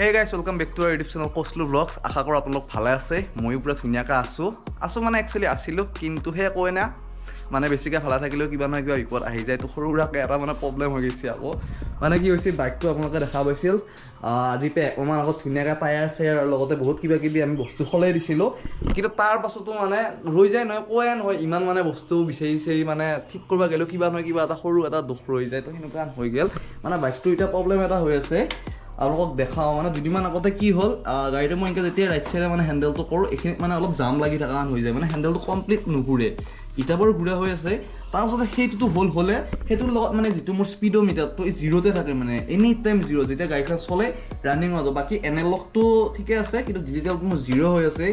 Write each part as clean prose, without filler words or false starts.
Hey guys, welcome back to our YouTube channel Koslu Vlogs. আশা কৰোঁ আপোনালোক ভালে আছে। ময়ো পূৰা ধুনীয়াকৈ আছোঁ। আছোঁ মানে একচুৱেলি আছিলোঁ, কিন্তু সেই কয় না, মানে বেছিকৈ ভালে থাকিলেও কিবা নহয় কিবা বিপদ আহি যায়। তো সৰু সুৰাকৈ এটা মানে প্ৰব্লেম হৈ গৈছে আকৌ। মানে কি হৈছে, বাইকটো আপোনালোকে দেখা পাইছিল আজি পৰা একমাহ আগত ধুনীয়াকৈ টায়াৰ চায়াৰ আৰু লগতে বহুত কিবা কিবি আমি বস্তু সলাই দিছিলোঁ। কিন্তু তাৰ পাছতো মানে ৰৈ যায় নহয়, কোৱাই নহয়, ইমান মানে বস্তু বিচাৰি বিচাৰি মানে ঠিক কৰিব গ'লেও কিবা নহয় কিবা এটা সৰু এটা দোষ ৰৈ যায়। তো সেনেকুৱা হৈ গ'ল, মানে বাইকটো এতিয়া প্ৰব্লেম এটা হৈ আছে। আপোনালোকক দেখাওঁ, মানে দুদিনমান আগতে কি হ'ল, গাড়ীটো মই এনেকৈ যেতিয়া ৰাইট চাইডে মানে হেণ্ডেলটো কৰোঁ, এইখিনিত মানে অলপ জাম লাগি থকা হৈ যায়, মানে হেণ্ডেলটো কমপ্লিট নুঘূৰে। এতিয়া বাৰু ঘূৰা হৈ আছে। তাৰপাছতে সেইটোতো হ'ল, হ'লে সেইটোৰ লগত মানে যিটো মোৰ স্পীডোমিটাৰটো এই জিৰ'তে থাকে, মানে এনি টাইম জিৰ' যেতিয়া গাড়ীখন চলে ৰানিং হৈ। বাকী এনালগটো ঠিকে আছে, কিন্তু ডিজিটেলটো মোৰ জিৰ' হৈ আছে।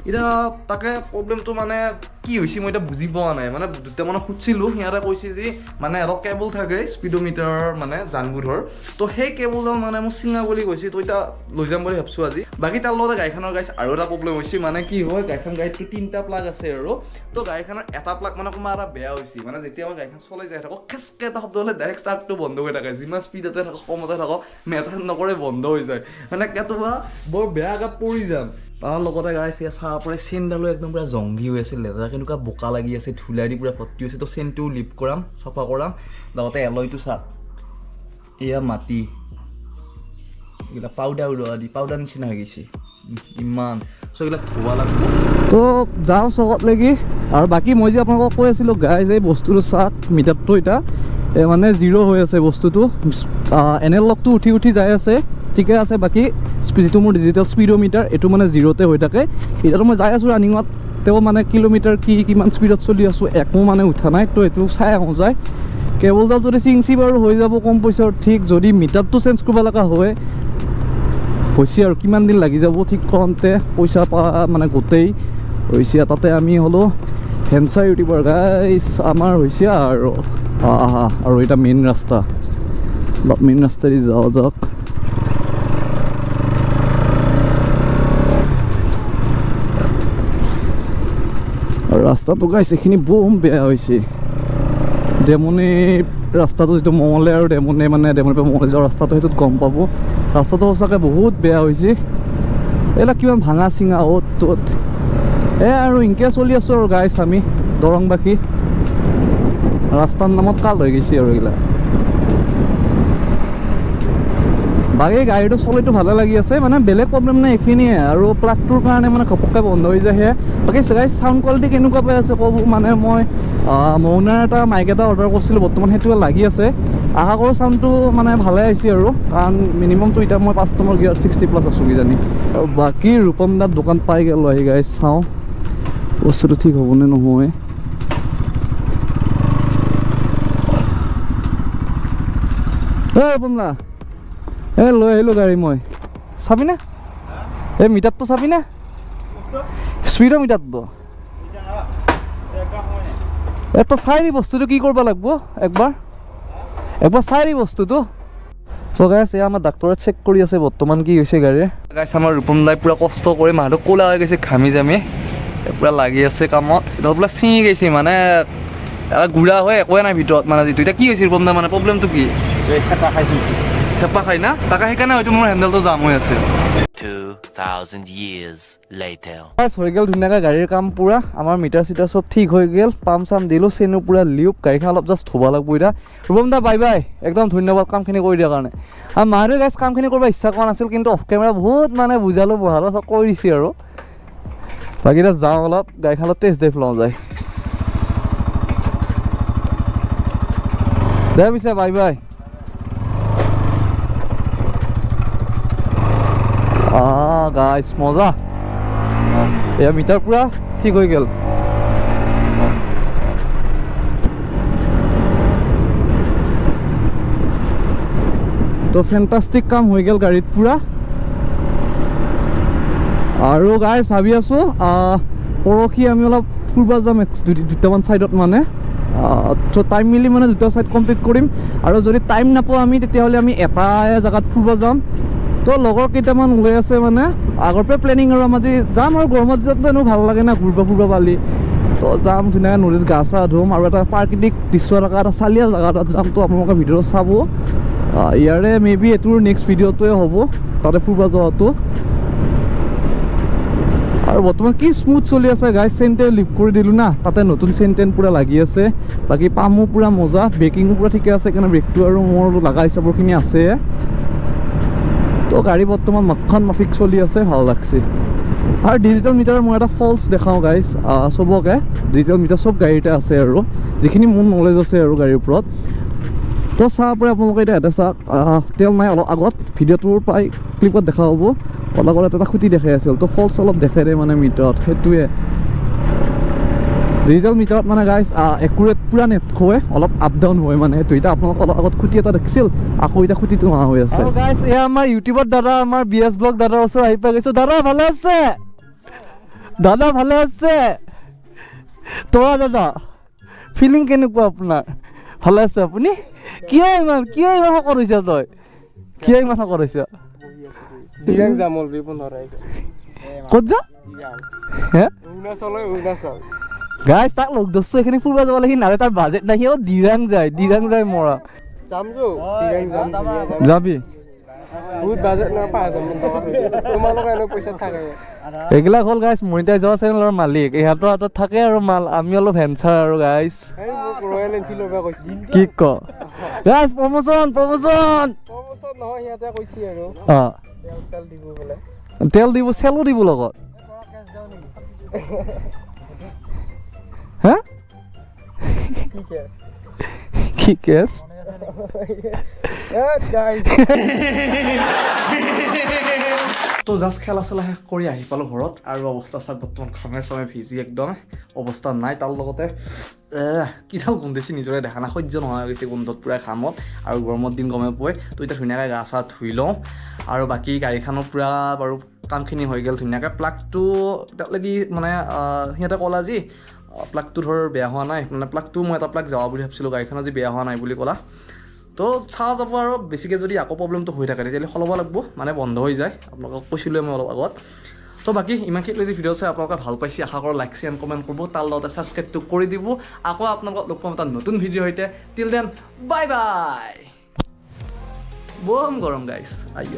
এতিয়া তাকে প্ৰব্লেমটো মানে কি হৈছে মই এতিয়া বুজি পোৱা নাই। মানে দুটা মানে সুধিছিলোঁ, সিহঁতে কৈছে যে মানে এটা কেবল থাকে স্পীডোমিটাৰৰ, মানে জানবোধৰ, তো সেই কেবলডাল মানে মোক চিঙা বুলি কৈছে। তো এতিয়া লৈ যাম বুলি ভাবছোঁ আজি। বাকী তাৰ লগতে গাড়ীখনৰ গাইছ আৰু এটা প্ৰব্লেম হৈছে। মানে কি হয়, গাড়ীখন গাড়ীতটো তিনিটা প্লাগ আছে আৰু তো গাড়ীখনৰ এটা প্লাগ মানে কোনোবা এটা বেয়া হৈছে। মানে যেতিয়া মই গাড়ীখন চলাই যাই থাকোঁ, খেচকে এটা শব্দ হ'লে ডাইৰেক্ট ষ্টাৰ্টটো বন্ধ হৈ থাকে। যিমান স্পীডতে থাকক, কমতে থাকক, মেটাৰ নকৰে, বন্ধ হৈ যায়। মানে কেতিয়াবা বৰ বেয়াকৈ পৰি যাম। তাৰ লগতে গাইছ এয়া চাহ পৰে, চেইনডালো একদম পূৰা জংঘী হৈ আছে, লেতেৰা, কেনেকুৱা বোকা লাগি আছে, ধূলা দি পূৰা ভৰ্তি হৈছে। তো চেইনটোও লিপ কৰাম, চাফা কৰাম। লগতে এলয়টো চাওক, এয়া মাটি এইবিলাক পাউডাৰ ওলোৱা দি পাউডাৰ নিচিনা হৈ গৈছে ইমান। চ' এইবিলাক ধুব লাগিব। তো যাওঁ চকত লাগি। আৰু বাকী মই যে আপোনালোকক কৈ আছিলোঁ গাইজ, এই বস্তুটো চাওক, মিটাৰটো এতিয়া এই মানে জিৰ' হৈ আছে বস্তুটো। এনালগটো উঠি উঠি যাই আছে, ঠিকে আছে। বাকী যিটো মোৰ ডিজিটেল স্পীডোমিটাৰ, এইটো মানে জিৰ'তে হৈ থাকে। এতিয়াতো মই যাই আছোঁ ৰানিঙত, তেওঁ মানে কিলোমিটাৰ কি কিমান স্পীডত চলি আছোঁ একো মানে উঠা নাই। তো এইটো চাই আহোঁ যায়। কেবলডাল যদি চিংচি বাৰু হৈ যাব কম পইচাৰ ঠিক, যদি মিটাৰটো চেঞ্জ কৰিব লগা হয় হৈছে আৰু কিমান দিন লাগি যাব ঠিক কৰোঁতে, পইচা পা মানে গোটেই হৈছে। তাতে আমি হ'লো হেনচাৰ ইউটিউবাৰ গাইছ, আমাৰ হৈছে আৰু আহা। আৰু এটা মেইন ৰাস্তা, অলপ মেইন ৰাস্তাদি যাওঁ যাওক। আৰু ৰাস্তাটো গাইছ এইখিনি বম বেয়া হৈছে। দেমনি ৰাস্তাটো যিটো মঙলে আৰু দেমনি, মানে দেমনিৰ পৰা মঙলে যোৱা ৰাস্তাটো, সেইটোত গম পাব ৰাস্তাটো সঁচাকৈ বহুত বেয়া হৈছে। এইবিলাক কিমান ভাঙা চিঙা অ'ত ত'ত। এই আৰু ইনকে চলি আছোঁ আৰু গাইছ, আমি দৰংবাসী ৰাস্তাৰ নামত কাল হৈ গৈছে আৰু এইগিলা। বাকী গাড়ীটো চলিটো ভালে লাগি আছে, মানে বেলেগ প্ৰব্লেম নাই, এইখিনিয়ে আৰু প্লাগটোৰ কাৰণে মানে ঘপককৈ বন্ধ হৈ যায় সেয়া। বাকী গাড়ী চাউণ্ড কোৱালিটি কেনেকুৱা পাই আছে ক'ব। মানে মই মৌনাৰ এটা মাইক এটা অৰ্ডাৰ কৰিছিলোঁ, বৰ্তমান সেইটোৱে লাগি আছে। আশা কৰোঁ চাউণ্ডটো মানে ভালে আহিছে আৰু, কাৰণ মিনিমামটো এতিয়া মই 5 নম্বৰ গিয়াৰত 60+ আছোঁ কিজানি। আৰু বাকী ৰূপম দাৰ দোকান পাই গ'লোঁ আহি গাড়ী, চাওঁ বস্তুটো ঠিক হ'বনে নহয়। ঐ ৰূপম দা, এই লৈ আহিলোঁ গাড়ী মই, চাবিনে? এই মিটাৰটো চাবিনে? স্পীডৰ মিটাৰটো এই তই চাই দি বস্তুটো কি কৰিব লাগিব, একবাৰ একবাৰ চাই দি বস্তুটো। চ' গাইছ, এয়া আমাৰ ডাক্তৰে চেক কৰি আছে বৰ্তমান কি হৈছে গাড়ীৰ। গাইছ, আমাৰ ৰূপম দাই পূৰা কষ্ট কৰি, মানুহটো ক'লা হৈ গৈছে ঘামি জামি, পূৰা লাগি আছে কামত। এতিয়া পূৰা ছিঙি গৈছে, মানে এটা গুড়া হৈ একোৱে নাই ভিতৰত। মানে যিটো এতিয়া কি হৈছে ৰূপম দা, মানে প্ৰব্লেমটো কি? চেপা খাইছিল। চেপা খাই না তাকে, সেইকাৰণে হয়তো মোৰ হেণ্ডেলটো জাম হৈ আছে। 2,000 years later. বাছ হৈ গ'ল ধুনীয়াকৈ গাড়ীৰ কাম পূৰা, আমাৰ মিটাৰ চিটাৰ চব ঠিক হৈ গ'ল, পাম্প চাম্প দিলোঁ, চেনো পূৰা লিউপ। গাড়ীখন অলপ জাষ্ট ধুব লাগিব এতিয়া। ৰূপম দা বাই বাই, একদম ধন্যবাদ কামখিনি কৰি দিয়াৰ কাৰণে। আৰু মাহঁতে গাইছ কামখিনি কৰিব ইচ্ছা কৰা নাছিল, কিন্তু অফ কেমেৰা বহুত মানে বুজালোঁ বহালোঁ, চব কৰি দিছে। আৰু বাকী এতিয়া যাওঁ, অলপ গাড়ীখন টেষ্ট ড্ৰাইভ লওঁ যায়। দে পিছে বাই বাই। গাইছ মজা, এয়া মিটাৰ পূৰা ঠিক হৈ গ'ল। তো ফেণ্টাষ্টিক কাম হৈ গ'ল গাড়ীত পূৰা। আৰু গাইজ ভাবি আছোঁ পৰহি আমি অলপ ফুৰিব যাম দুটামান ছাইডত, মানে চ' টাইম মিলি মানে দুটা ছাইড কমপ্লিট কৰিম। আৰু যদি টাইম নাপাওঁ আমি, তেতিয়াহ'লে আমি এটা জেগাত ফুৰিব যাম। তো লগৰ কেইটামান ওলাই আছে, মানে আগৰ পৰাই প্লেনিং আৰু আমাৰ যে যাম। আৰু গৰমত দিনততো এনেও ভাল লাগে না ঘূৰিব ফুৰিব পালি। তো যাম ধুনীয়াকৈ নদীত গা চা ধুম আৰু এটা প্ৰাকৃতিক দৃশ্য থকা এটা চালিয়া জেগা এটাত যাম। তো আপোনালোকে ভিডিঅ'টো চাব। ইয়াৰে মে বি এইটোৰ নেক্সট ভিডিঅ'টোৱে হ'ব তাতে ফুৰিব যোৱাটো। আৰু বৰ্তমান কি স্মুথ চলি আছে গাইজ, চেইন তেল লিভ কৰি দিলোঁ না, তাতে নতুন চেইন তেল পূৰা লাগি আছে। বাকী পামো পূৰা মজা, ব্ৰেকিঙো পূৰা ঠিকে আছে, সেইকাৰণে ব্ৰেকটো আৰু মোৰ লগা হিচাপৰখিনি আছে। তো গাড়ী বৰ্তমান মক্খন মাফিক চলি আছে, ভাল লাগছে। আৰু ডিজিটেল মিটাৰৰ মই এটা ফল্ছ দেখাওঁ গাইজ চবকে। ডিজিটেল মিটাৰ চব গাড়ীতে আছে আৰু যিখিনি মোৰ নলেজ আছে আৰু গাড়ীৰ ওপৰত। তো চাব পাৰে আপোনালোকে এতিয়া। এটা চাওক, তেল নাই। অলপ আগত ভিডিঅ'টোৰ প্ৰায় ক্লিপত দেখা হ'ব, অলপ আগত এটা খুঁটি দেখাই আছিল। তো ফল্ছ অলপ দেখাই দিয়ে মানে মিটাৰত, সেইটোৱে ডিজিটেল মিটাৰত মানে গাইজ একুৰেট পূৰা নেদেখুৱাই, অলপ আপ ডাউন হয় মানে সেইটো। এতিয়া আপোনালোকে অলপ আগত খুঁটি এটা দেখিছিল, আকৌ এতিয়া খুঁটিটো নোহোৱা হৈ আছে। গাইজ, এয়া আমাৰ ইউটিউবত দাদা, আমাৰ বি এছ ব্লগ দাদাৰ ওচৰত আহি পাই গৈছো। দাদা, ভালে আছে? দাদা, ভালে আছে? তৰা দাদা, ফিলিং কেনেকুৱা আপোনাৰ? ভালে আছে আপুনি? কিয় ইমান শকত হৈছে তই? কিয় ইমান শকত হৈছে? দিৰাং যাম অলবি 15 তাৰিখে। ক'ত যা? দিৰাং। হে? অৰুণাচল হয়, অৰুণাচল। গাইজ, তাক লগ ধৰছো এইখিনি ফুৰিব যাব লাগি নাৰে, তাৰ বাজেট নাই। সিও দিৰাং যায়, দিৰাং যায় মৰা। যাম যো, দিৰাং যাম, ধুনীয়া যাম। যাবি? বহুত বাজেট নহয়, 5000 মান টকা থৈ দিম। তোমালোকে এনেও পইচা থাকে। এইবিলাক হ'ল গাইজ মনিটাইজ হোৱা চেনেলৰ মালিক, ইহঁতৰ হাতত থাকে আৰু মাল। আমি অলপ ভেঞ্চাৰ আৰু গাইজ। এই মোক ৰয়েল এনফিল্ডৰ পৰা কৈছে। কি ক গাইজ, প্ৰমোচন প্ৰমোচন। প্ৰমোচন নহয়, সিহঁতে কৈছে আৰু তেল চেল দিব বোলে। তেল দিব, চেলো দিব লগত। হা? কি কে? কি কেছ? এ গাইজ। তো জাষ্ট খেলা চেলা শেষ কৰি আহি পালোঁ ঘৰত আৰু অৱস্থা চাওক, বৰ্তমান ঘামে চামে ভিজি একদম অৱস্থা নাই। তাৰ লগতে কিডাল গোন্ধাইছে নিজৰে দেখা নাই, সহ্য নোহোৱা হৈ গৈছে গোন্ধত পূৰা ঘামত আৰু গৰমৰ দিন গমে পোৱাই। তো এতিয়া ধুনীয়াকৈ গা চা ধুই লওঁ। আৰু বাকী গাড়ীখনো পূৰা বাৰু কামখিনি হৈ গ'ল ধুনীয়াকৈ। প্লাগটো এতিয়ালৈকে মানে সিহঁতে ক'লা যি প্লাগটো ধৰ বেয়া হোৱা নাই, মানে প্লাগটো মই এটা প্লাগ যাব বুলি ভাবিছিলোঁ গাড়ীখন, আজি বেয়া হোৱা নাই বুলি ক'লা। তো চাৱা যাব আৰু বেছিকৈ যদি আকৌ প্ৰব্লেমটো হৈ থাকে, তেতিয়াহ'লে সলাব লাগিব, মানে বন্ধ হৈ যায়। আপোনালোকক কৈছিলোঁৱে মই অলপ আগত। তো বাকী ইমানখিনি যদি ভিডিঅ' চাই আপোনালোকে ভাল পাইছে, আশা কৰোঁ লাইক শ্বেয়াৰ কমেণ্ট কৰিব, তাৰ লগতে ছাবস্ক্ৰাইবটো কৰি দিব। আকৌ আপোনালোকক লগ পাম এটা নতুন ভিডিঅ'ৰ সৈতে। টিল then, bye bye. বম গৰম গাইছ, আইঅ।